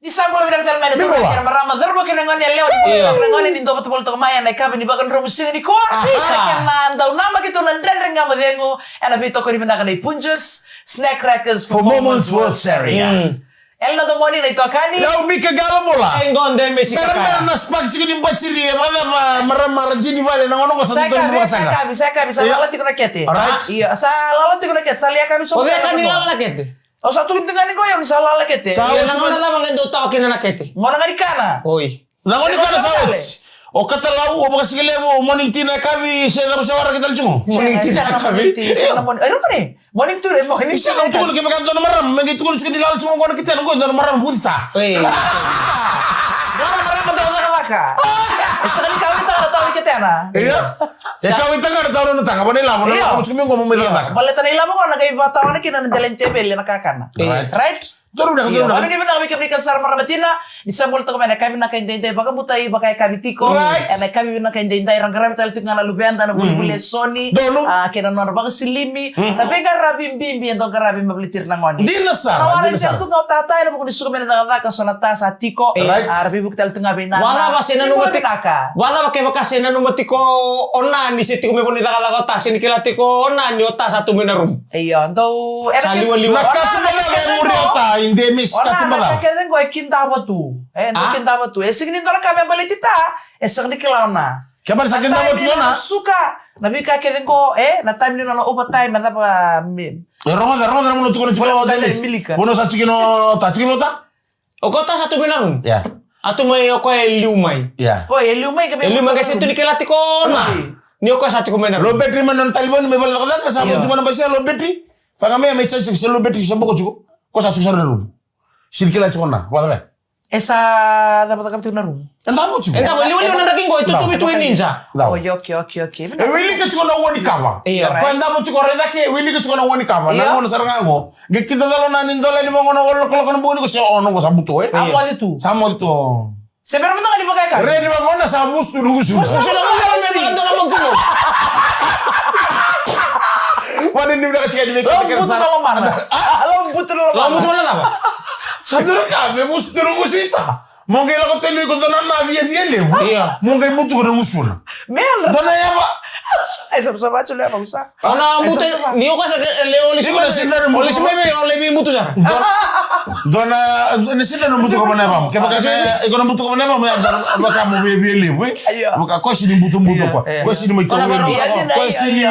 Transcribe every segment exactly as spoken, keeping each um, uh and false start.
Ni sa bula vinaka tale mai na turaga kei na marama, cauravou kei na gone yalewa, ni bula vinaka na gone, ni dou vata volitaka mai ena yakavi ni vakadromu siga nikua. Sa kena dau namaki tu na Dredre Ga Mo Cegu ena veitokoni vinaka nei Punjas Snack Crackers for Moments Worth Sharing. Ela na domoni na itokani. Lau Mika Galamola. E gone me sika. Mera mera na spark tiko ni batiri, e vacava marama ra jini vale na gone qo sa tu ni vakasaka. Sa yakavi, sa yakavi, sa lala tiko na kete. Alright. Io, sa lala tiko na kete, sa lala tiko na kete. O cei ka ni lala na kete? Au sa tukuni tiko ga ni qo, au ni sa lala kete. Sa oti na gauna cava qai dau tawa kina na kete? Gauna ga ni kana. Oi. Na gauna ni kana sa oti. O katalau, o vakasigalevu, o morning tea na yakavi, se cava se waraki tale tiko. Morning tea na yakavi. Sega na morning tea, sega na morning. E, rukuni. Morning tea, morning tea. Sega, au tukuna kevaka dua na marama me qai tukuna tiko ni lala tiko qo na ketena, qo dua na marama vucesa. Oi. Dua na marama dau cakacaka. E sega ni kauwaitaka na tawa ni ketena. Io. E kauwaitaka na tawa na taga, vana ilavo, na lako tiko me qo mo mai cakacaka. Baleta na ilavo qo na qai vakatawana kina na dela ni teveli na kakana. Right. Right? Donu vinaka, donu vinaka. Io, donu vinaka vei kemuni kece sara marama tina. Ni sa bula toka mai ena yakavi vinaka edaidai, vakabutai vakayakavi tiko. Right. Ena yakavi vinaka edaidai, ra qaravi tale tiko ga na luveda, na vuli, vuli e soni. Donu. A, kei na nodra vakasilimi. Na veiqaravi bibi e dau qaravi me baleti ira na gone. Dina sara, dina sara. Na wara e tu ga o tata ena vuku ni suka mai na cakacaka, so na ta sa tiko. Right. A, ra veivuke tale tu ga vei nana. Vacava se nanuma tiko. Vacava kevaka se nanuma tiko o nani se tiko mai vua ni cakacaka o ta, se ni kila tiko o nani o ta sa tu mai na rumu. Io, dou, sa liwaliwa. Na katuba cava e muri o ta, i Demis, katuba cava? Kece qo e kidava tu. E, dou kidava tu. E sega ni dua na ka me baleti ta, e sega ni kila o na. Ke baleta sa kidava tu o na. Suka, na veika kece qo, e, na time ni nona overtime, e cava me. E rogoca, rogoca na vuna tukuna tiko o Demis. Vuna sa tiko o ta, tiko o ta. O koya sa tu mai na rumu. Ia. A tu mai o koya e liu mai. Ia. O, e liu mai, e liu mai, qai se tu ni kila tiko o na. Ni o koya sa tiko mai na rumu. Low battery mai na nona talevoni, mai vale cakacaka, sa vo tiko mai na basi, low battery. Faga mai, mai charge, se low battery, sa boko tiko. Ko sa tiko sara na rumu. Sega ni kila tiko na, vacava? E sa cava cakava tiko na rumu. E davo tiko. E davo, liwaliwa na draki qo, e tutuvi tu e ninja. Davo. Oi, okay, okay, okay. E wilika tiko na ua ni kava. Io. Ko e davo tiko, raica ke, wilika tiko na ua ni kava. Na gauna sara ga qo. Qai kidacala na ni dola ni vagona wale lokoloko na bogi ni ko se ono qo sa buto, e? A moce tu. Sa moce tu. Se bera mada ga ni vakayakavi. Redi vagona sa musu tu na gusuna. Musu tu na gusuna. Vani ni vinaka tiko ni vei kete kete sara. Lau butu na lomana. Lau butu na lomana. Lau butu na lomana. Sa dua na ka me musu tu na gusita. Mo qai lako tani ko dua na na viavia levu. Ia. Mo qai butuka na gusuna. Mera. Dua na yava. Ai, savasava tu na yava gusa. Ona buta, ni o koya sa le, o lesi mai, o lesi mai, o levi butu sara. Dua na, ni sina na butuka vana yavamu. Kevaka sa, iko na butuka vana yavamu, ya dua, vaka mo viavia levu, e. Io. Vaka koya sini butubutu koya. Io, io. Koya sini mai tau levu. Io, io, io. Koya sini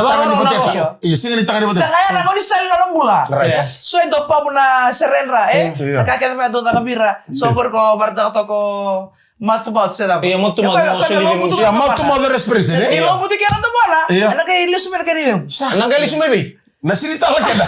tagani vata. Io, sega ni tagani vata. Sa qai na gauna ni sala na bula. Right. Io. So e dau pamu na surrender, e? Io. Na ka kece me dau caka vira. So qori ko vara toka toka mouth to mouth, se cava. Io, mouth to mouth, mo soli vei. Io, mouth to mouth respiration, e? Ni lobutu kina na domona. Io. Ena qai lesu mai na kena ivemu. Sa. Na qai lesu mai vei? Na sini tala keda.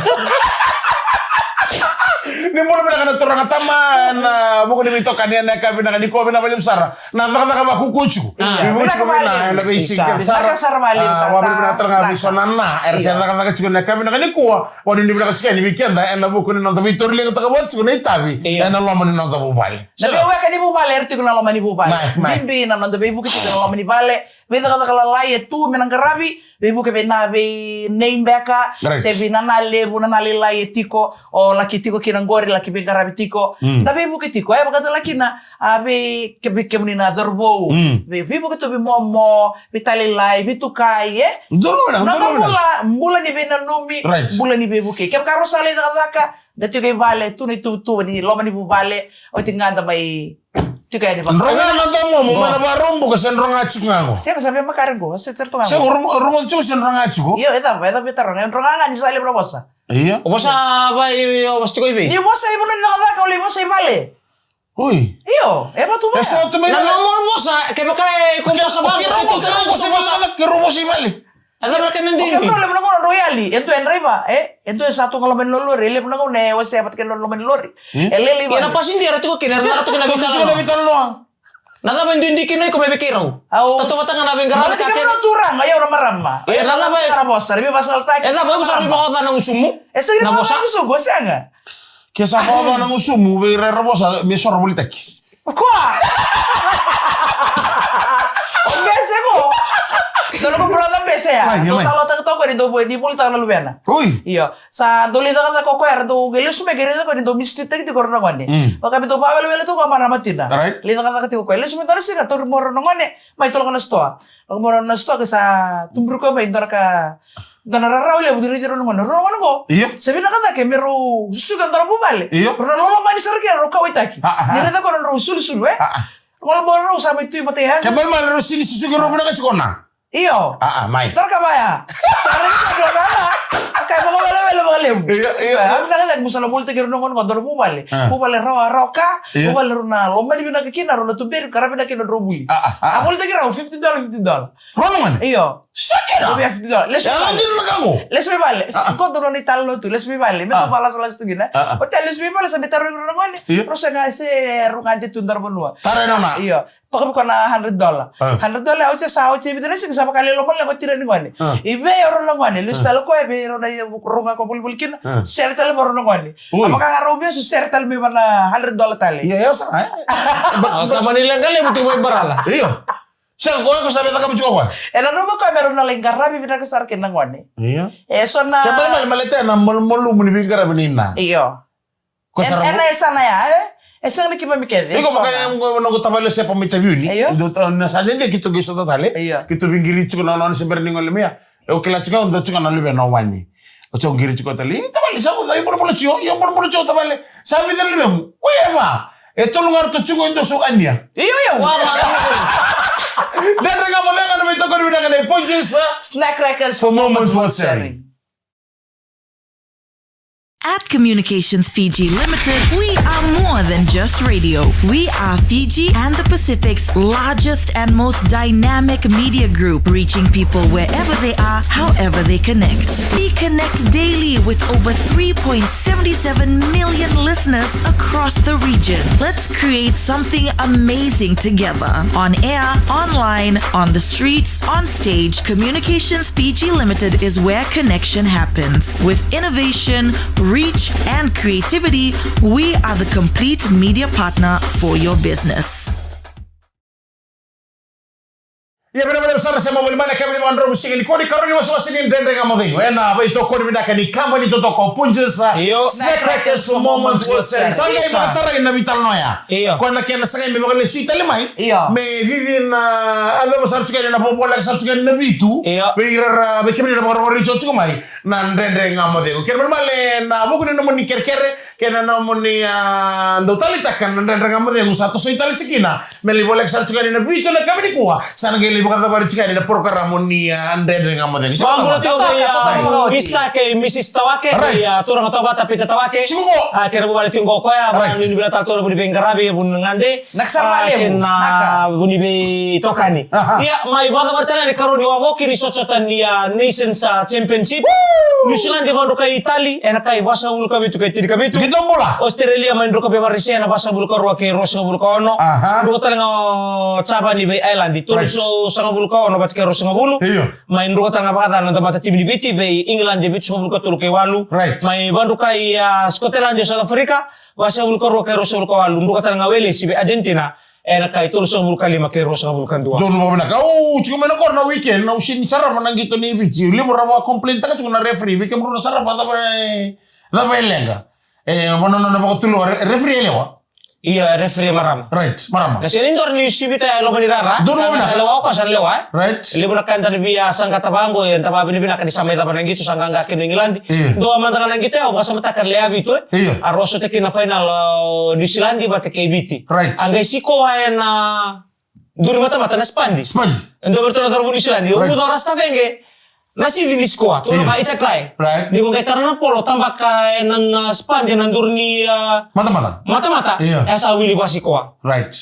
Ni bula vinaka na turaga tama, na vuku ni veitokani ena yakavi vinaka nikua, vinaka vakalevu sara. Na cakacaka vakuku tiko. Ah. Vinaka vakalevu. Ena veisiga sara. Vinaka sara vakalevu. Ah, vinaka sara vakalevu. Vinaka sara vakalevu. Era sa cakacaka tiko ena yakavi vinaka nikua. Vakanuinui vinaka tiko yani vei keda ena vuku ni noda veitorileqataka vata tiko na itavi ena loma ni noda vuvale. Na veiweka ni vuvale era tiko na loma ni vuvale. Mai, mai. Bibi na noda veivuke tiko na loma ni vale. Veicakacaka lalai e tu me na qaravi, veivuke vei na vei nei beka, se vei nana levu, nana lailai e tiko, o laki tiko kina qori, laki veiqaravi tiko. Da veivuke tiko, e vakatala kina, a vei, ke, vei kemuni na cauravou. Vei, veivuke tu vei momo, vei talailai, vei tukai, e? Noda bula, bula ni veinanumi, bula ni veivuke. Kevaka rau sa lai cakacaka, da tiko i vale, tu na ituvatuva ni loma ni vuvale, oti ga da mai tiko yani vaka. Droga na domomu, mai na vakarau buka se droga tiko ga qo. Sega, sa veimakare qo, se tiko ga qo. Sega, rogo, rogo tiko se droga tiko. Io, e cava, e cava e taroga, e droga ga ni sa levu na vosa. Io. O vosa va, io, io, vosa tiko i vei? Ni vosa i vanua ni cakacaka, o lai vosa i vale. Oi. Io, e vatu vaya. E so tu mai na normal vosa, kevaka e ko vosa va, ke rogo, ke rogo vosa i vale. A cava na kena duidui? Ke levu na gauna drau yali, e dua e draiva, e? E dua e sa tu ga loma ni lori, e levu na gauna e wasea vata kei na loma ni lori. E lele i vale. Ia na pasidia era tiko kina, era lako tiko na veitalanoa. Na cava e duidui kina iko mai vei keirau? Au. Tautauvata ga na veiqaravi ka kece. Turaga, ia na marama. E, na cava e, na vosa, na veivasalataki. E cava, au sa rui vakaoca na gusumu. E sega ni vakaoca na gusumu, sega. Ke sa vakaoca na gusumu, vei ira era vosa, me soro volitaki. Koya! O Mese qo. Dou noqu brother bese ya. Mai, dou mai. Talotaka toka ni dou vo-, ni volitaka na luvena. Oi. Io. Sa dou lai cakacaka o koya, era dou qai lesu mai, qai raica koya ni dou mistreat-taki tiko o rau na gone. Mm. Vaka me dou vakawelewele tu vaka mana matina. Alright. Lai cakacaka tiko o koya. Lesu mai dua na siga, tauri mai o rau na gone, mai toloko na sitoa. Lako mai o rau na sitoa, ke sa tuburi koya mai dua na ka, dua na rarawa levu ni raici rau na gone. Rau na gone qo. Io. Sa vinaka cake me rau susugi e dua na vuvale. Io. Rau na loloma ni sara kina, rau kauwaitaki. Ah, ah, ah. Ni raica koya na rau sulusulu, e? Ah, ah. Gole mo rau sa mai tu i matai ya. Ke bale male rau sini susugi rau vinaka tiko na. Io. Ah, ah, mai. Tara ka vaya. Sa raica dua na la. Ka vakawelewele vakalevu. Io, io, io. A vinaka cake mo sa na volitaki rau na gone qo dua na vuvale. Ah. Vuvale rau a rau ka. Io. Vuvale rau na lomani vinaka kina, rau na tuberi, qaravi vinaka kina rau vuli. Ah, ah, ah. A volitaki rau fifty dollar, fifty dollar. Rau na gone? Io. Sa kena? Rau via fifty dollar. Lesu mai vale. Lesu mai vale. Ah, ah. Qo dua na italanoa tu. Lesu mai vale. Me tu vakalasalasa tu kina. Ah, ah. Oti ya lesu mai vale sa me tarogi rau na gone. Io. Rau sa ga se rau ga de tu dua na vanua. Tara e nona. Io. Toka vei koya na hundred dollar. Ah. Hundred dollar, oti ya sa oti e vica na siga sa vakaleloma leqa o tina ni gone. Ah. I vei o rau na gone, lesu tale o koya vei rau na, rau ga ko volivoli kina. Ah. Sere tale mai o rau na gone. Oi. A vaka ga rau vesu, sere tale mai va na hundred dollar tale. Io, io, sa, e. Ba-, tamani leqa levu tu mai barala. Io. Sa koya ko sa vei caka mai tiko koya. E nanuma koya me rau na lai qaravi vinaka sara kina na gone. Io. E so na. Ke bale male, male te na mal-, malumu ni veiqaravi ni na. Io. Ko sara. Ena yasana ya, e? E sega ni keimami kece. Iko vaka na noqu tavale o Sepa mai Taveuni. Io. Dou ta-, na sa dede keitou qai sota tale. Io. Keitou veiqiri tiko na nona se bera ni gole mai ya. E, o kila tiko, o dau tiko na luvena o Wani. O tiko qiri tiko tale. Io, tavale, sa o cei, bolebole tiko. Io, bolebole tiko, tavale. Sa vica na luvemu? Oi, e va. E tolu ga ratou tiko, e dua sa o Ania. Io, io. Wa, wa, wa. Dredre Ga Mo Cegu, na veitokoni vinaka nei Punjas. Snack Crackers for moments worth sharing. At Communications Fiji Limited, we are more than just radio. We are Fiji and the Pacific's largest and most dynamic media group, reaching people wherever they are, however they connect. We connect daily with over three point seven seven million listeners across the region. Let's create something amazing together. On air, online, on the streets, on stage, Communications Fiji Limited is where connection happens. With innovation, reach, and creativity, we are the complete media partner for your business. Ia, vinaka vakalevu sara, sema voli mai na kemuni vakadrau siga nikua ni karua ni wasewase ni Dredre Ga Mo Cegu. Ena veitokoni vinaka ni kabani totoka o Punjas, io, Snack Crackers for moments worth sharing. Sa qai vakatarai na veitalanoa ya. Io. Ko na kena sa qai me vakalesui tale mai. Io. Me cici na, a cava sara tiko yani na, voleka sara tiko yani na vitu. Io. Vei ira, vei kemuni na vakarorogo tiko mai. Na Dredre Ga Mo Cegu. Kena ibalebale na vuku ni nomuni kerekere, kei na nomuni, a, dau taleitaka na Dredre Ga Mo Cegu, sa tosoi tale tiko kina. Me lai voleka sara tiko yani na vitu ena yakavi nikua, sa na qai lai vakacavari tiko yani na porokaramu ni, a, Dredre Ga Mo Cegu. Sa vakabula tiko qo, a, Mister kei Missus Tawake, right, kei, a, turaga Tawata Pita Tawake. Tiko qo. A, kei na vuvale tiko qo o koya, right, vakanuinui vinaka tale tu na vu ni veiqaravi, vu ni gade. Naka sara, a, vakalevu. Kei na, naka, vu ni veitokani. Aha. Ia, mai vakacavari tale na ikarua ni wavoki ni sotasota ni, a, Nations, a, Championship. Woo! New Zealand e vakadrukai Italy, ena yakavi vasagavulu ka vitu kei tinikavitu. Kei Tobola. Australia mai druka vei Varisea ena vasagavulu ka rua kei ruasagavulu ka ono. Aha. Druka tale ga o Japani vei Ireland. Right. Tolusagavulu ka ono vata kei ruasagavulu. Io. Mai druka tale ga vakacava na noda matatimi ni Viti vei England e vitusagavulu ka tolu kei walu. Right. Mai vakadrukai, a, Scotland e South Africa. Vasagavulu ka rua kei ruasagavulu ka walu, druka tale ga Welesi vei Argentina, ena yakavi tolusagavulu ka lima kei ruasagavulu ka dua. Donu vakavinaka. Au tiko mai na koro na weekend, au sini sarava na qito ni Viti. Levu ra vaka complain taka tiko na referee, vei kemudrau na sarava, cava e, cava e leqa. E, vanua na vakatulou, re-, referee e lewa. Ia, referee marama. Right, marama. Na sega ni dua ni sivita e loma ni rara. Donu vakavinaka. Sa lewa o koya, sa lewa, e? Right. Levu na ka eda na via saqata vaqo, eda vakavinavinaka ni sa mai cava na qito, sa qaqa kina o England. Io. Dua mada ga na qito, au vakasamataka na lewe vitu, e? Io. A rau sota kina na final, o New Zealand vata kei Viti. Right. A qai sikoa ena duru ni matamata na sipadi. Sipadi. E dua vei iratou na cauravou ni New Zealand. Right. Au muca o Rasta Vege na sici ni sikoa. Io. Tou na ka, it's a try. Right. Ni ko qai tara na polo, tabaka ena, na sipadi ena duru ni, a, matamata. Matamata. Io. E sa wili vakasikoa. Right.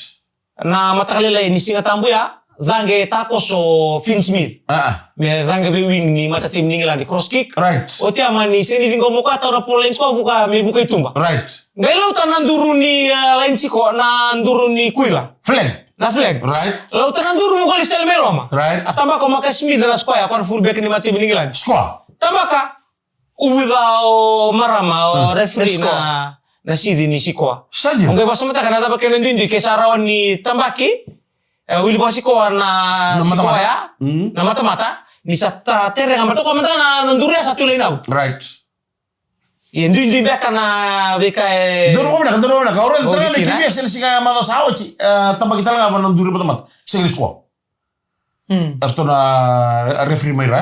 Na mataka lailai ni Siga Tabu ya, caqe takoso o Finn Smith. Ah. Me caqe vei wing ni matatimi ni England, cross kick. Right. Oti ya mani sega ni ciqoma o koya, tau na polo, laini sikoa, vuka, me vuka i tuba. Right. Qai lauta na duru ni, a, laini sikoa, na duru ni kuila. Flag. Na flag. Right. Lauta na duru, vuka, lesu tale mai loma. Right. A tabaka o Marcus Smith na sikoa ya, o koya na fullback ni matatimi ni England. Sikoa. Tabaka. Uvuca o marama, o referee na, na sici ni sikoa. Sa dina. Au qai vakasamataka na cava kena duidui ke sa rawa ni tabaki. E, wili vakasikoa na sikoa ya, na matamata. Ni sa ta-, tere ga, baleta o koya mada ga na, na duru ya sa tu lai nau. Right. Ia duidui beka na veika e... Duru ko vinaka, duru ko vinaka. Au raica tale ga me kemia se na siga macawa sa oti, e, tabaki tale ga vana duru matamata. Sega ni sikoa. Eratou na referee mai ra.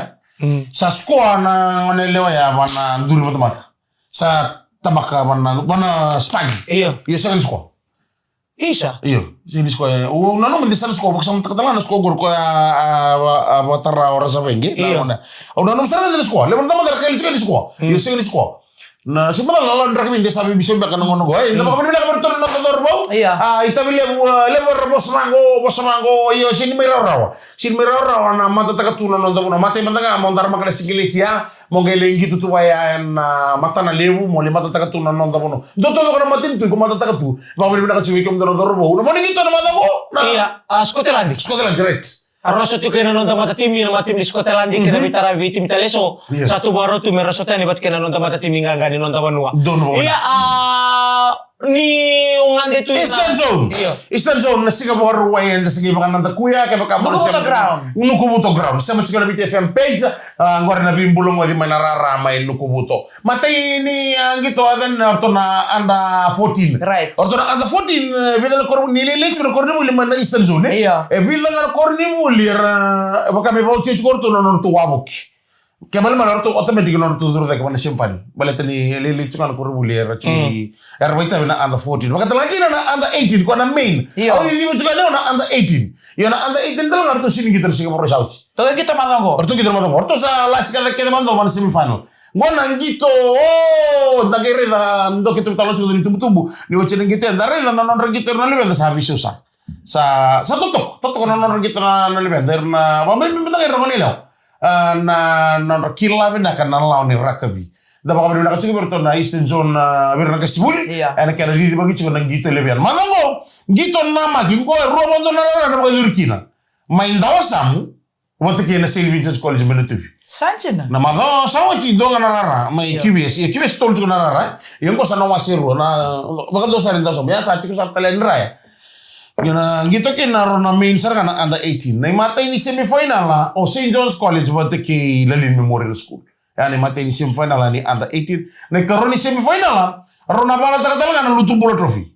Sa sikoa na gone yalewa ya vana duru matamata. Sa tabaka vana, vana spagi. Io. Io, sega ni sikoa. Isa. Io, sega ni sikoa. Au nanuma de sa na sikoa, vaka sa mataka tale ga na sikoa qori ko a, a, a, vakatara o Rasavege. Io. Au nanuma sara ga de na sikoa. Levu na tamata era kaila tiko ni sikoa. Io, sega ni sikoa. Na, se macala na lawa ni rakavi de sa veibiso beka na gauna qo. E, da vakavinavinaka vei iratou na noda cauravou. Io. A, itavi levu, a, levu era vosa vaqo, vosa vaqo. Io, sega ni mai rawarawa. Sega ni mai rawarawa na matataka tu na noda vanua. Matai mada ga, mo daramaka na sikileti ya. Mo qai lai qito tu vaya ena, a, matana levu, mo lai matataka tu na noda vanua. Dua taucoko na matanitu iko matataka tu. Vakavinavinaka tiko vei kemudou na cauravou. Na mo ni qito na macawa qo, na... Ia, a, Scotland. Scotland, right. A rau sota tu kei na noda matatimi, na matatimi ni Scotland, kei na veitaravi veitimi tale eso. Ia. Sa tu vakarau tu me rau sota yani vata kei na noda matatimi qaqa ni noda vanua. Donu vanua. Ia, a, Ni o gade tu na Eastern Zone. Io. Eastern Zone, na siga Vakarauwai eda sa qai vakanadakuya, kevaka mo na Nukuvuto sema Ground. Nukuvuto Ground. Sema tiko na Viti F M page, a, qori na veibulagoci mai na rara mai Nukuvuto. Matai ni, a, qito a cani na ratou na under fourteen. Right. Ratou na under fourteen, e, vica na koronivuli, ni lailai tiko na koronivuli mai na Eastern Zone, e? Io. E vica ga na koronivuli, era, vaka me vauci tiko ratou na nodratou wavoki. Ke malemale o ratou automatic o ratou curu cake vaka na semifinal. Baleta ni lailai tiko ga na koronivuli era tiko ni, era vakaitavi na under fourteen. Vakatalega kina na under eighteen, ko na main. Io. Au ciciva tiko ga na under eighteen. Io na under eighteen tale ga ratou sega ni qito na siga Vakarauwai sa oti. Ratou qito macawa qo. Ratou qito macawa qo. Ratou sa lasika cake kece mada vaka na semifinal. Qo na qito, o, da qai raica, dua keitou tale tiko ni tubutubu. Ni oti na qito, da raica na nodra qito na luveda sa veisau sara. Sa, sa totoka, totoka na nodra qito na, na luveda, era na, vakabibi beka era gone yalewa. A, na, nodra kila vinaka na lawa ni rakavi. Da vakavinavinaka tiko vei iratou na Eastern Zone, a, vei ira na qasenivuli. Io. Ena kena cicivaki tiko na qito levu yani. Macawa qo, qito namaki, qo e rua vakadua na rara ena vakayacori kina. Mai Dawasamu, vata kei na Saint Vincent's College mai Natuvi. Sa dina. Na macawa sa oti dua ga na rara mai Q V S. Ia Q V S tolu tiko na rara. Ia qo sa na wase rua na vakadua sara ni Dawasamu. Ia sa tiko sara tale yani raya. Ia na qito kina rau na main sara ga na under eighteen. Na imatai ni semifinal o Saint John's College vata kei Lalini Memorial School. Ia na imatai ni semifinal ni under eighteen. Na ikarua ni semifinal rau na valataka tale ga na Lutu Bula Trophy.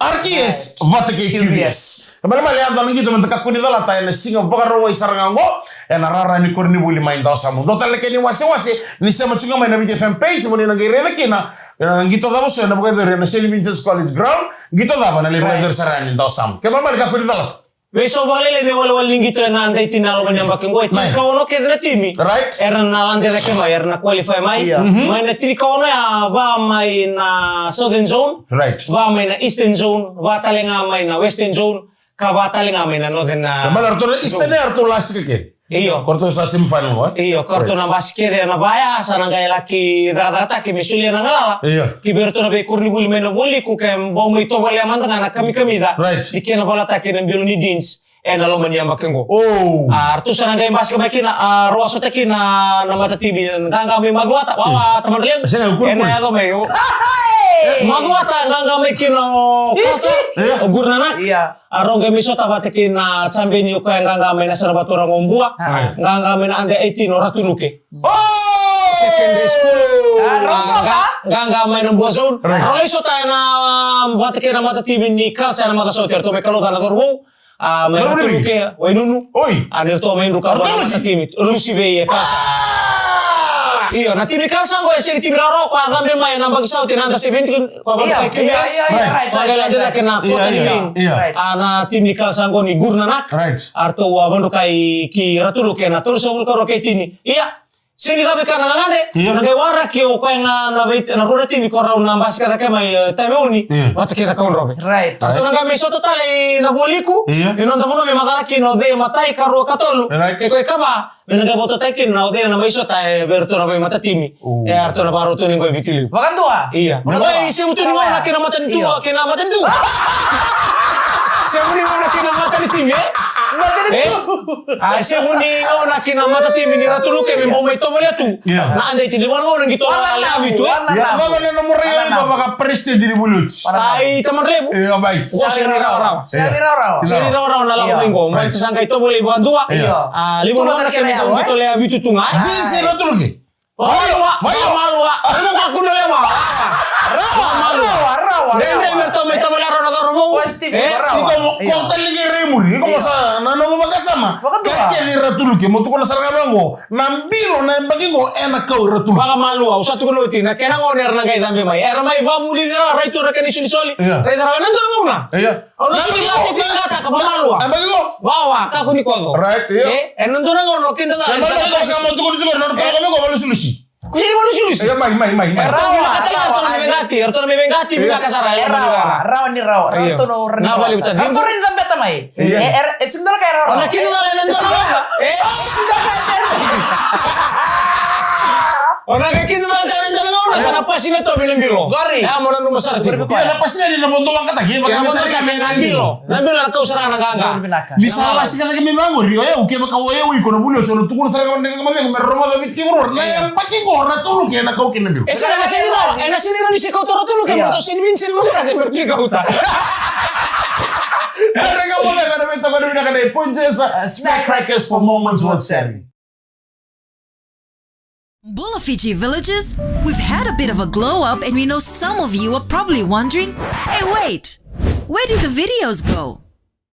R K S vata kei Q V S. Malemale yaco na qito me da kakua ni calata ena siga Vakarauwai sara ga oqo ena rara ni koronivuli mai Dawasamu. Dua tale na kena iwasewase ni sema tiko ga mai na Viti F M page mo ni na qai raica kina. Ena qito cava so ena vakayacori ena Saint Vincent's College ground. Qito cava na lai vakayacori sara yani Dawasamu. Ke malemale kakua ni calata. Veisau vakalailai na iwalewale ni qito ena under eighteen ena loma ni yabaki oqo. E tinikaono kece na timi. Right. Era na lade cake mai, era na qualify mai. Io. Mai na tinikaono ya, va mai na Southern Zone. Right. Va mai na Eastern Zone, va tale ga mai na Western Zone, ka va tale ga mai na Northern, a, Zone. Malemale ratou na Eastern ya ratou lasika kece. Io. Ko ratou sa semifinal, e? Io, ko ratou na basi kece ena va ya, sa na qai laki cakacakataki me solia na galala. Io. Ki vei ratou na veikoronivuli mai na Vualiku ke bau mai tovolea mada ga na kamikamica. Right. Ni kena valataki na bilo ni Deans. Ena loma ni yabaki oqo. O. A, ratou sa na qai basika mai kina, a, rau a sota kina na matatimi, qaqa mai Macuata, wawa, Tamadra Levu. Sega, kurikuri. Ena yaco mai, o. Macuata, qaqa mai kina o Kasa, o Guru Nanak. Ia. A, rau qai mai sota vata kei na champion o koya qaqa mai na Sara Vatura Gobua. Qaqa mai na under eighteen o Ratu Nuke. O! Secondary school. A, rau sota? Qaqa mai na Bua Zone. Rau lai sota ena, a, vata kei na matatimi ni Kasa ena macawa sa oti, ratou mai kalouca na cauravou. A, mai na timi ke Wainunu. Oi. A, ni ratou mai druka na timi. Lusi vei e Kasa. Io, na timi Kasa qo e sega ni timi rawarawa, ko a cabe mai na yabaki sa oti na under seventeen, ko a vadrukai Q V S. Io, io, io, right, right, right. A, na timi Kasa qo ni Guru Nanak. Right. A, ratou a vadrukai ki Ratu Luke na tolusagavulu ka rua kei tini. Ia. Sega ni cava e ka na gagadre, na qai waraki o koya ga na vei, na rua na timi ko rau na basika cake mai, e, Taveuni, vata kei Cakaudrove. Right. Ratou na qai mai sota tale i na Vualiku, ni noda vanua me macala kina o cei e matai, karua, katolu. Right. Kei koya ikava, me na qai vakatotaki kina na o cei na mai sota, e, vei ratou na veimatatimi. E, ratou na vakarau tu ni qo i Viti Levu. Vakadua. Ia. Vakadua. Oi, sevu tu ni gauna kei na matanitu, kei na matanitu. Sevu ni gauna kei na matanitimi, e? E? A, e sega ni gauna ki na matatimi ni Ratu Luke me bau mai tovolea tu. Ia. Na update ni vanua na qito la levu tu, e? Ia, na vanua na murai o iba vaka president ni Vuli Oti. Ai, tamana levu. Ia, bai. Qo sega ni rawarawa. Sega ni rawarawa. Sega ni rawarawa na lako mai qo. Mai sa qai tovolei vakadua. Ia. A, levu na gauna kena qito levu tu ga. Vince Ratu Luke. Malua, malua, malua. Iko ka kunu lewa. Rawa, rawa, rawa. Dede me tau mai tau mai la rona coro vou. Positive, rawa. Iko mo kota ligi remuri. Iko mo sa na nomu vakasama. Vakadua. Ka kece i Ratu Luke mo tukuna sara ga vaqo. Na bilo na yabaki qo ena kau i Ratu Luke. Vakamalua, au sa tukuna oti na kena gone era na qai cabe mai. Era mai vavulici ra raitu ra kena isolisoli. Ia. Raica ra na dua gauna. Ia. Au na kila ni kila taka vakamalua. Yabaki qo. Wawa, kakua ni koco. Right, ia. E, ena dua na gauna o keda ca. Yabaki qo sa mo tukuni tiko na dua na gauna qo valusulusi. Ko sega ni valusulusi. Ia, mai, mai, mai, mai. Rawa, rawa, rawa ni rawa. Rawa ni rawa. Rawa ni rawa. Rawa ni rawa. Rawa ni rawa. Na vale uta. Rawa ni rawa. Rawa ni rawa. Ia. E, e, e, sega ni rawa. Ona kina na lena dua na gauna. E? Ona kina na lena dua na gauna. Sa na pasi na tovi na bilo. Gori. E, mo na numa sara tiko. Ia, na pasi na ni na vodo vakataki. Ia, na vodo vakataki na bilo. Na bilo na kau sara na qaqa. Ni sa lasi ka cake mai vaqori, o yau, kevaka o yau iko na Vuli Oti, au na tukuna sara ga na Dredre Ga Mo Cegu me rogoca Viti kei Vuravura. Na yabaki qo Ratu Luke ena kau kina na bilo. E sega, ena sega ni rawa, ena sega ni rawa ni se kauta o Ratu Luke, me ratou sega ni vini, sega ni vini, me ratou kauta. Dredre Ga Mo Cegu, ena veitokoni vinaka nei Punjas, uh, snack crackers for moments worth sharing. Bula Fiji villagers, we've had a bit of a glow up and we know some of you are probably wondering, "Hey, wait, where did the videos go?"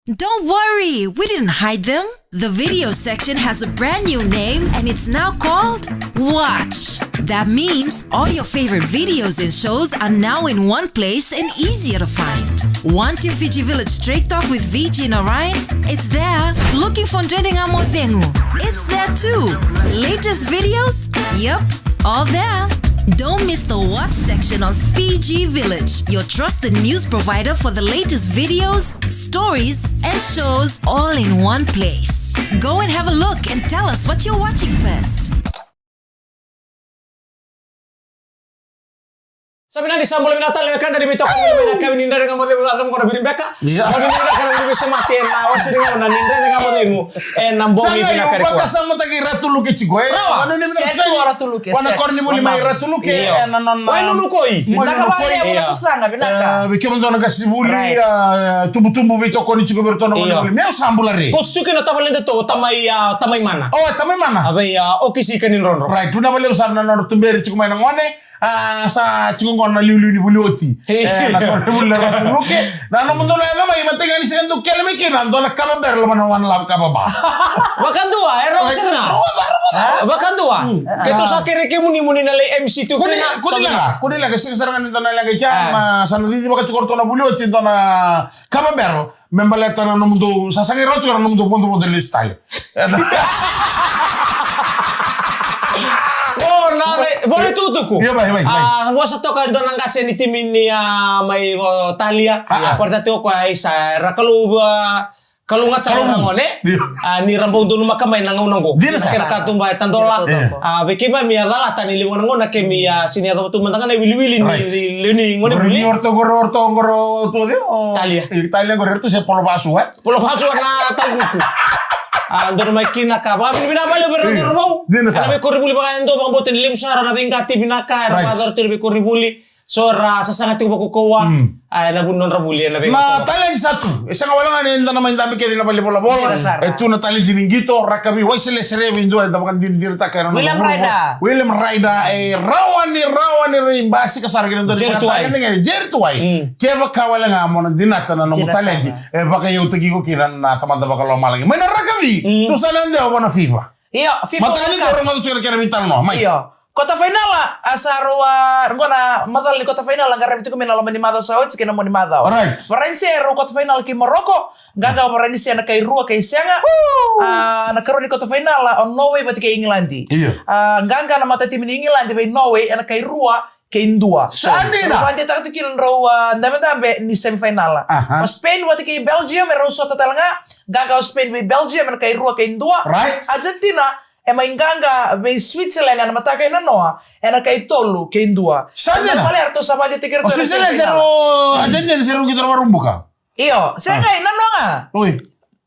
Don't worry, we didn't hide them. The video section has a brand new name and it's now called Watch. That means all your favorite videos and shows are now in one place and easier to find. Want your Fiji Village Straight Talk with Viji and Orion? It's there. Looking for Dredre Ga Mo Cegu? It's there too. Latest videos? Yep, all there. Don't miss the Watch section on Fiji Village, your trusted news provider for the latest videos, stories, and shows all in one place. Go and have a look and tell us what you're watching first. Sa vinaka ni sa bula vinaka tale wekada ni veitokoni mai na yakavi ni Dredre Ga Mo Cegu, au cabe qo na Viri Beka. Ia. Au ni vinaka na viri veisemati ena wase ni gauna ni Dredre Ga Mo Cegu ena bogi vinaka nikua. Sa qai vakasamataki Ratu Luke tiko, e? Rawa. Vana ni vinaka tiko. Vana koronivuli mai Ratu Luke, ena nona Wainunukoi. Vinaka vakalevu na sasaga, vinaka. E, vei kemudou na qasenivuli, a, tubutubu veitokoni tiko vei iratou na koronivuli. Meu sa bula re. Coach tu kina tavale datou, tamai, a, tamai mana. O, tamai mana. A vei, a, Okisi Kanidrodro. Right, vinaka vakalevu sara na nodra tuberi tiko mai na gone. A, sa tiko qo na liuliu ni Vuli Oti. E, na koronivuli na Ratu Luke. Na nomudou na yaco mai, matai ga ni sega ni dau kele mai kina, dua na kava barrel mai na One Love kava bar. Vakadua, e rawa sara ga. Vakadua. Keitou sa kerei kemuni mo ni na lai M C tu kina. Kua ni leqa, kua ni leqa, sega sara ga ni dua na leqa i kea, ma sa na cicivaka tiko o ratou na Vuli Oti, dua na kava barrel. Me baleta na nomudou, sa sagai rawa tiko na nomudou vodovodo ni lesu tale. O, na, na, vole tukutuku. Ia, mai, mai, mai. A, vosa toka e dua na qase ni timi ni, a, mai, o, Talia. A, a. Vata tiko o koya, isa, ra kalou, a, kalou ga tale na gone. Ia. A, ni ra bau donumaka mai na gauna qo. Dina sara. Kei na katuba e tadola. Ia. A, vei keimami a calata ni levu na gauna keimami a sega ni yacova tu mada ga na iwiliwili ni, ni lewe ni gone vuli. Ni o ratou qori, o ratou qori tu o cei? Talia. Talia qori, o ratou se Polo Vasu, e? Polo Vasu na Tauvuku. A, donu mai kina ka vakavinavinaka vakalevu vei iratou na cauravou. Dina sara. Ena veikoronivuli vakayadua, vakabauta ni levu sara na veiqati vinaka era vakayacora tu ena veikoronivuli. So ra sasaga tiko vakaukauwa. A, ena vuku ni nodra vuli ena veikoronivuli. Na talent sa tu. E sega wale ga ni da na mai dabe kece ena valenivolavola. Dina sara. E tu na talent ni qito, rakavi, waiselesere, vei dua eda vakadinadirataka ena William Ryder. William Ryder, e rawa ni, rawa ni rai basika sara kina dua ni vakatagedegede. Jerry Tuwai. Kevaka wale ga mo na dinata na nomu talent, e vakaiyautaki iko kina na Tamada Vakalomalagi. Mai na rakavi, tu sa na dewa vua na FIFA. Io, FIFA World Cup. Mataka ni dua rogoca tiko na kena veitalanoa, mai. Io. Kota fainala, a sa rau a, qo na macala ni kota fainala, qaravi tiko mai na loma ni macawa sa oti kei na mua ni macawa. Right. Varanise e rau kota fainala kei Morocco, qaqa o Varanise ena kai rua kei sega. A, na karua ni kota fainala, o Norway vata kei England. Io. A, qaqa na matatimi ni England vei Norway ena kai rua kei dua. Sa dina. Rau vakadinadinataka tu kina drau, a, dabedabe ni semifinal. Aha. O Spain vata kei Belgium, e rau sota tale ga. Qaqa o Spain vei Belgium, ena kai rua kei dua. Right. Argentina, e mai qaqa vei Switzerland, ena mataka i nanoa, ena kai tolu kei dua. Sa dina. Ena vale, eratou sa vakadinadinataki iratou ena semifinal. O Switzerland, se rau, Argentina, se rau qito na varubuka. Io, sega, i nanoa ga. Oi.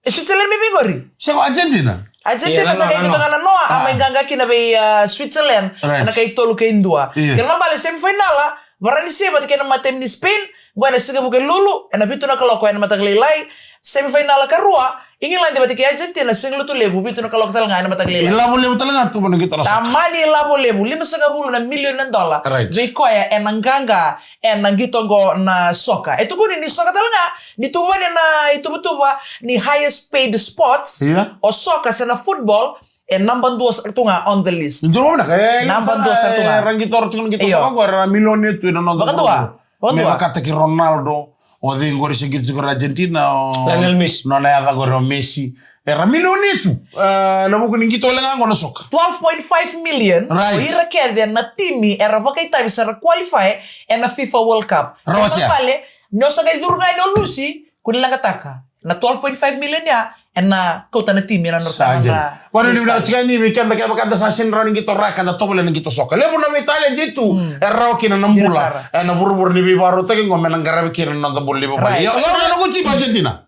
E Switzerland mai vei qori? Sega, Argentina. Argentina. Ia, sa qai qito ga na noa, a mai qaqa kina vei, a, Switzerland. Right. Ena kai tolu kei dua. Ia. Kena ibalebale semifinal, a, varanise vata kei na matatimi ni Spain, qo ena siga Vukelulu, ena vitu na kaloko ena mataka lailai. Semifinal karua, England vata kei Argentina, siga Lotulevu, vitu na kaloko tale ga ena mataka lailai. Ilavo levu tale ga tu vata na qito na soka. Tamani ilavo levu, limasagavulu na milioni na dola. Right. Vei koya ena qaqa ena qito qo na soka. E tukuni ni soka tale ga, ni tuvani na ituvatuva ni highest paid sports, ia, o soka se na football, e naba dua sara tu ga on the list. Dua na ka, e, naba dua sara tu ga. E, ra qito tiko na qito soka qo, era milioni tu ena noda. Vakadua. Vakadua. Me vakataki Ronaldo, o cei qori se qito tiko na Argentina, o Lionel Messi. Nona yaca qori o Messi. Era milioni tu. E, na vuku ni qito wale ga qo na soka. Twelve point five million. Right. O ira kece na timi era vakaitavi sa ra qualify ena FIFA World Cup. Rawa sara. Kena ibalebale, ni o sa qai curu ga ni o lusi, kua ni leqataka. Na twelve point five million ya, ena kauta na timi ena nodra. Sa dina. Vakanuinui vinaka tiko yani vei keda, kevaka eda sa sega ni rawa ni qito raka, da tovolea na qito soka. Levu na veitaledi tu, mm, e rawa kina na bula. Dina sara. Ena vuravura ni veivakarautaki qo me na qaravi kina na noda bula ni vakavalagi. Right. Ia, o cei na noqu timi Argentina?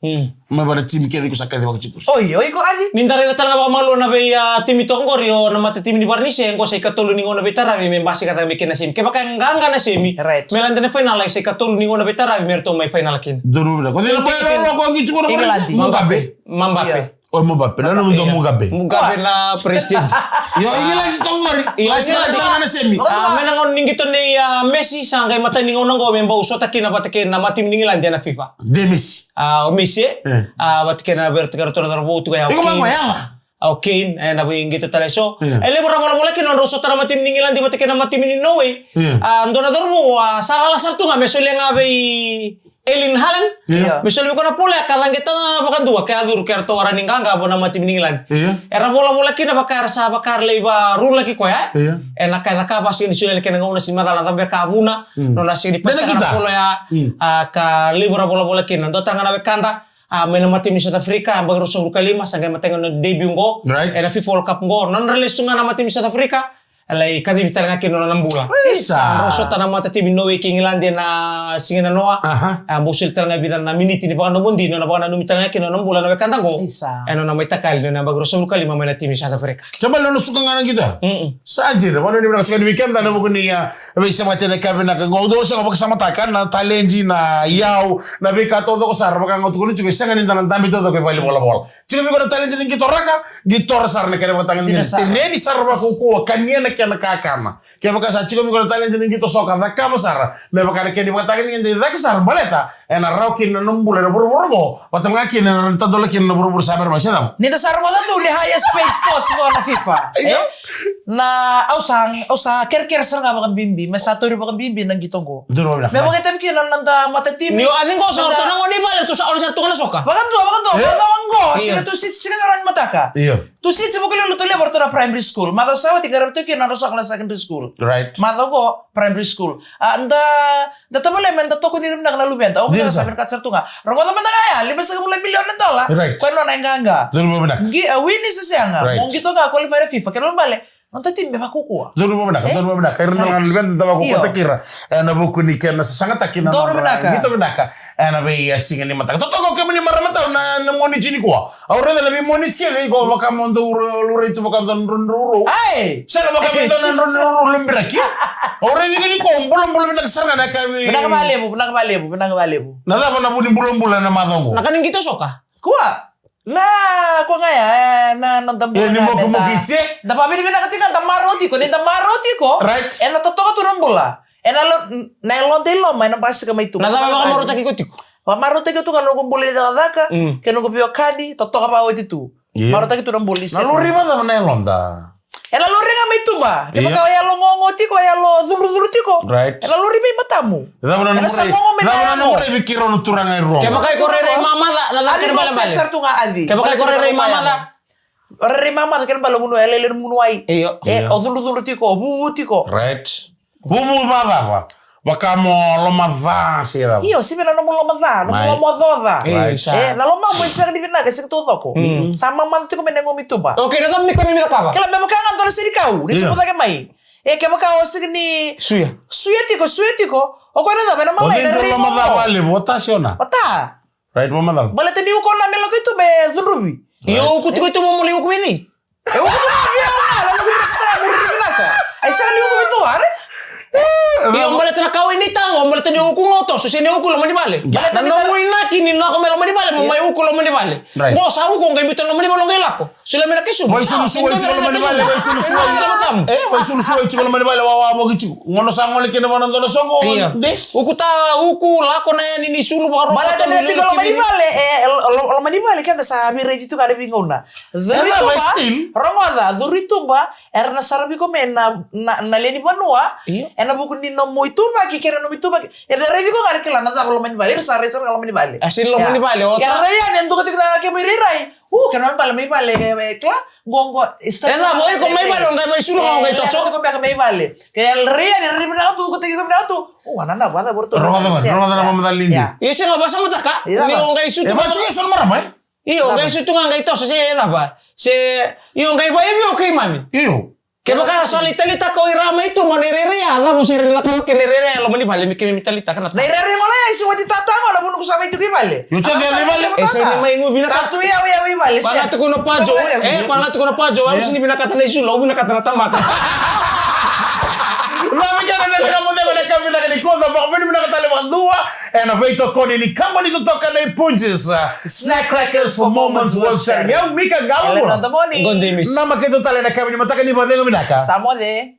Mm. Mai vei na timi kece iko sa kacivaka tiko. Oi, oi, iko Avi? Ni da raica tale ga vakamalua na vei, a, timi toka qori, o na matatimi ni Varanise, qo sa ikatolu ni gauna veitaravi me basika cake mai kina na semi. Kevaka e qaqa na semi, right, me lade na fainala, sa ikatolu ni gauna veitaravi me ratou mai fainala kina. Donu vila. Ko cei na player loloko qo qi tiko na Varanise? England. Mbappe. Mbappe. Ia. O Mbappe. Na nona dua Mugabe. Mugabe na president. Io, England toka qori. Io, England. Sa ikatolu na semi. A, me na gauna ni qito nei, a, Messi, sa qai matai ni gauna qo me bau sota kina vata kei na matatimi ni England ena FIFA. De Messi. A, o Messi, e? E. A, vata kei na vei iratou, kei iratou na cauravou tiko ya, o Kane. Iko vaqo, yaga. A, o Kane, e, na vei qito tale so. E. E levu ra volavola kina, drau sota na matatimi ni England vata kei na matatimi ni Norway. E. A, dua na cauravou, a, sa lala sara tu ga, me solia ga vei Erling Haaland. E. Me solia vei koya na polo, a, ka caqeta na vakadua, ke a curu, ke ratou a rawa ni qaqa vua na matatimi ni England. E. Era volavola kina vaka era sa, vaka era lai varulaki koya. E. Ena ka e cakava, sega ni solia na kena gauna, sega ni macala na cava beka a vuna. Mm. Nona sega ni pasitaka na polo ya, mm, a, ka levu ra volavola kina. Dua tale ga na wekada, a, mai na matatimi ni South Africa, yabaki ruasagavulu ka lima, sa qai matai ga na debut qo. Right. Ena FIFA World Cup qo. Nodra lesu ga na matatimi ni South Africa, e lai kacivi tale ga kina nona bula. Isa. Drau sota na matatimi ni Norway kei England ena siga ni noa. Aha. A, bau soli tale ga e vica na miniti ni vakanomodi, nona vakananumi tale ga kina nona bula na wekada qo. Isa. Ena nona mai takali, nona yabaki ruasagavulu ka lima mai na timi ni South Africa. Kena ibalebale nona suka ga na qito. Mm-mm. Sa dina, vakanuinui vinaka tiko yani vei keda ena vuku ni, a, veisemati ena ka vinaka qo. Au dau sega vakasamataka na taledi, na iyau, na veika taucoko sara, vaka ga au tukuna tiko, e sega ni da na dabe taucoko e valenivolavola. Tiko vei iko na taledi ni qito raka, qitora sara na kena vakatagedegede. Dina sara. Tereni sara vakaukauwa, kania na kena kakana. Kevaka sa tiko vei iko na taledi ni qito soka, cakava sara. Me vaka na kena vakatagedegede e cake sara, baleta ena rawa kina na nomu bula ena vuravura qo, vata ga kina na tadola kina na vuravura sa bera mai, se cava? Ni da sa rogoca tu ni highest paid sports qo na FIFA. Io. E? Na, au sa, au sa kerekere sara ga vakabibi, me sa tauri vakabibi na qito qo. Donu vinaka. Me vakaitavi kina na noda matatimi. Ni o, a cei qo sa, noda, ratou na gone i vale, ratou sa, o na sa ratou na soka. Vakadua, vakadua, io, vakadua qo, io, sega tu Siti, sega ni rawa ni mataka. Io. Tu Siti, Vukelulu, Lotulevu, ratou na primary school. Macawa sa oti qai ratou kina na soka na secondary school. Right. Macawa qo, primary school. A, da, da tavale me da tokoni ira vinaka na luveda. Au vinaka sara tu ga. Rogoca mada ga ya, limasagavulu na milioni na dola. Right. Koya nona e qaqa. Donu vinaka. Qi, a, wini se sega. Right. Mo qito ga qualify na FIFA. Kena ibalebale, noda timi me vakaukauwa. Donu vinaka, e? Donu vinaka. Ira na luveda da vakaukauwataki ira. Io. Ena vuku ni kena sasagataki na nodra qito vinaka. Ena vei, a, siga ni mataka. Totoka o kemuni marama tau na, na Moniti nikua. Au raica na veiMoniti kece iko vaka mo dau laurai tu vaka dua na drau rau. Ai! Sega vaka me dua na drau rau lobiraki. Au raica iko ni ko bulabula vinaka sara ga na ka vei. Vinaka vakalevu, vinaka vakalevu, vinaka vakalevu. Na cava na vu ni bulabula na macawa qo? Na ka ni qito soka. Kua. Na, kua ga ya, e, na, na da bula. E, ni mokumoku tse. Da vavinavinaka tiko, da marau tiko, ni da marau tiko. Right. Ena totoka tu na bula. Ena lo, na yaloda i loma, ena basika mai tu. Na cava vakamarautaki iko tiko? Vakamarautaki tu ga na noqu bula ni cakacaka, mm, kei na noqu veiwekani, totoka vakaoti tu. Io. Marautaki tu na bula ni. Na lori vacava na yaloda? Ena lori ga mai tuba. Io. Kevaka o yalo gogo tiko, o yalo cudrucudru tiko. Right. Ena lori mai matamu. Cava na nomu rai? Ena sa gogo mai na yalo. Cava na nomu rai vei keirau na turaga e rua? Kevaka iko rairai mamaca, na cava kena ibalebale? Kevaka iko rairai mamaca. Rairai mamaca, kena ibalebale gunu, e lele na gunu wai. Io. E, io, o cudrucudru tiko, o vuvu tiko. Right. Vuvu vacava? Vaka mo loma ca se cava? Io, se vei na nomu loma ca, nomu loma coca. Right. E, na lomamu e sega ni vinaka, e sega taucoko. Mm. Sa mamaca tiko mai na yagomu i tuba. Okay, na cava me kua ni cakava? Kila me vaka ga dua na senikau ni tubu cake mai. E, kevaka o sega ni suya. Suya tiko, suya tiko. O koya na cava, ena malai, na rairai loma ca valevu, o ta se o na? O ta. Right, vamacala. Baleta ni uku na me lako i tuba e cudruvi. Io, uku tiko i tuba mo lai uku vei cei? E uku tiko vei au ga, na uku tiko na muri vinaka. Ai sega ni uku vei tuba, are? Io, baleta na kawa i nei tago, baleta ni uku ga o toso, se ni uku loma ni vale. Baleta na nomu inaki ni lako mai loma ni vale, mo mai uku loma ni vale. Right. Qo sa uku, qai biuta loma ni vale, qai lako. Sula me na kisu. Vaisulusulu i tiko loma ni vale, vaisulusulu. E, vaisulusulu i tiko loma ni vale, wawa mo kitu. Gono sa gole kina vana dona soqo. Io. De. Uku ta, uku lako na yani ni sulu vakarogo. Baleta ni tiko loma ni vale, e, loma ni vale keda sa veirai tu ka na veigauna. Curu i tuba, rogoca, curu i tuba, era na saravi iko mai na, na, na lewe ni vanua, io, ena vuku ni nomu ituvaki, kei na nomu ituvaki. Era raici iko ga era kila na cava loma ni vale, era sa rai sara ga loma ni vale. A, sega ni loma ni vale, o ta. Era rai yani, e duka tiko na kemu irairai. U, kena ibalebale mai vale, e, e, kila, qo, qo, e, stop. E cava, o iko mai vale, o qai mai sulu, o qai toso. E, tiko beka mai vale. Ke rai yani, rai vinaka tu, ko tiko vinaka tu. U, ana na, vada, vorto. Rogoca, rogoca na vamacala ni. Ia. Ia, sega, vasamataka. Ia, ni o qai sutu. E, vatu, e, so na marama, e? Io, qai sutu ga qai toso, se cava? Se, io, qai vaivi o keimami. Io. Kevaka sa lai talitaka o ira mai tu, mo na irairai, a cava o se irairai, cava ke na irairai, loma ni vale, me keimami talitaka na. Na irairai gona, e, isi wati tata gona, vunu ko sa mai tuku i vale. Io, sa mai vale. E, so ni mai gu vinaka. Sa tu ia, ia, i vale. Vana tuku na pajo, e, vana tuku na pajo, au sini vinakata na isulu, au vinakata na tamata. Vavika na nena ka mo ceva na ka vinaka ni koca, vaka vini vinaka tale vakadua. Ena veitokoni ni kama ni totoka na iPunjas, uh, Snack Crackers for Moments Worth Sharing. Au Mika Galo. Elena Domoni. Gode Misi. Nama keitou tale ena kama ni mataka ni vacegu vinaka. Sa moce.